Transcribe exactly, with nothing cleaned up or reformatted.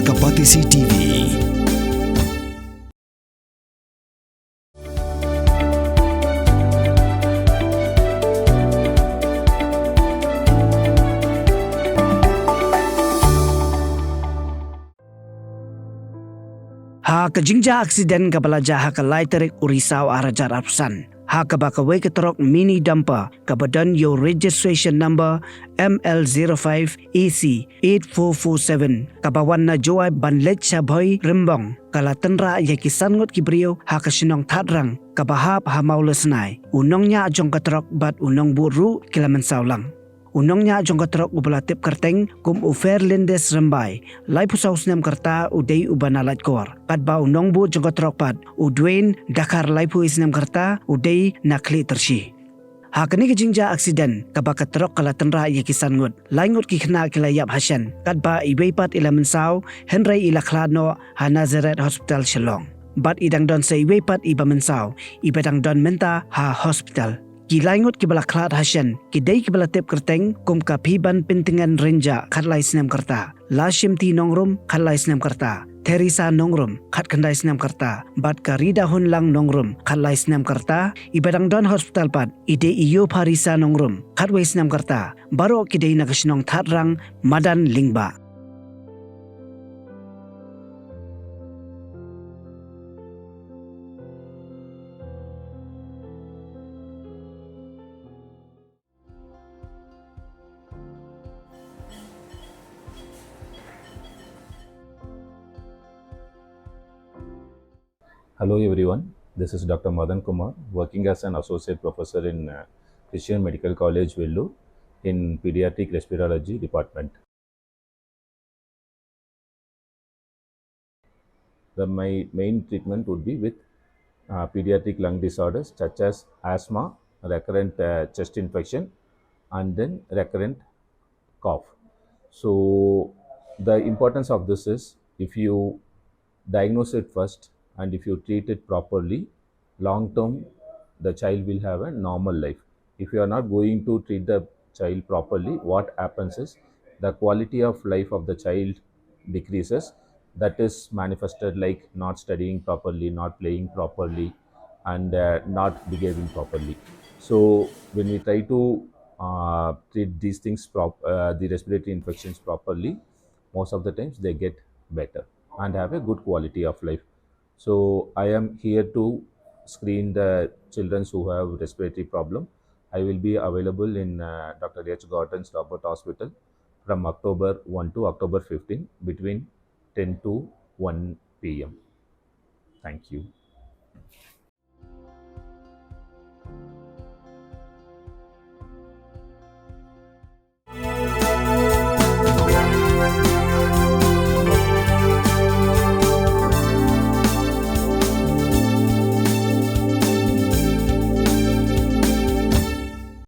Ka Batesi T V. Ha ka jingjia aksiden kaba la jia ha ka lai tarik u Risaw ar hajar arphew san, ha kaba kawei ka trok mini dumper kaba don ïa u registration number M L zero five A C eight four four seven, kaba wan na Jowai ban leit sha Bhoi Rymbong, ka la tynrah ïa ki san ngut ki briew ha ka shnong Thadrang kaba hap ha Mawlasnai. U nongñiah jong ka trok bad u nongbud ruh ki la mynsaw lang. U nongñiah jong ka trok uba la tip kyrteng kum u Ferlindes Rymbai, laiphew saw snem ka rta, u dei uba na Laitkor, katba u nongbud jong ka trok pat, u Dwayne Dakhar, laiphew snem ka rta, u dei na Khliehtirsih. Ha kane ka jingjia aksiden kaba ka trok ka la tynrah ïa ki san ngut, lai ngut ki khynnah ki la ïap hashen, katba iwei pat i la mynsaw, hynrei i la khlad noh ha Nazareth Hospital Shillong. Bad i dang don sa iwei pat iba mynsaw, iba dang don mynta ha hospital. Ki lai ngut kiba la khlad hashen ki dei kiba la tip kyrteng kum ka Phiban Pyntngen Rynjah, khatlai snem ka rta, Lashimti Nongrum, khatlai snem ka rta, Theresa Nongrum, khatkhyndai snem ka rta, bad ka Ridahunlang Nongrum, khatlai snem ka rta, iba dang don hospital pat i dei i ïew Pharisa Nongrum, khatwei snem ka rta. Baroh ki dei na ka shnong Thadrang, madan Lyngbah. Hello everyone, this is Doctor Madan Kumar, working as an associate professor in uh, Christian Medical College, Vellore, in pediatric respirology department. The my main treatment would be with uh, pediatric lung disorders such as asthma, recurrent uh, chest infection, and then recurrent cough. So the importance of this is, if you diagnose it first and if you treat it properly, long term the child will have a normal life. If you are not going to treat the child properly, what happens is the quality of life of the child decreases. That is manifested like not studying properly, not playing properly, and uh, not behaving properly. So when we try to uh, treat these things prop- uh, the respiratory infections properly, most of the times they get better and have a good quality of life. So I am here to screen the children who have respiratory problem. I will be available in uh, Dr. H Gordon's Robert Hospital from October one to October fifteen between ten to one p.m. Thank you.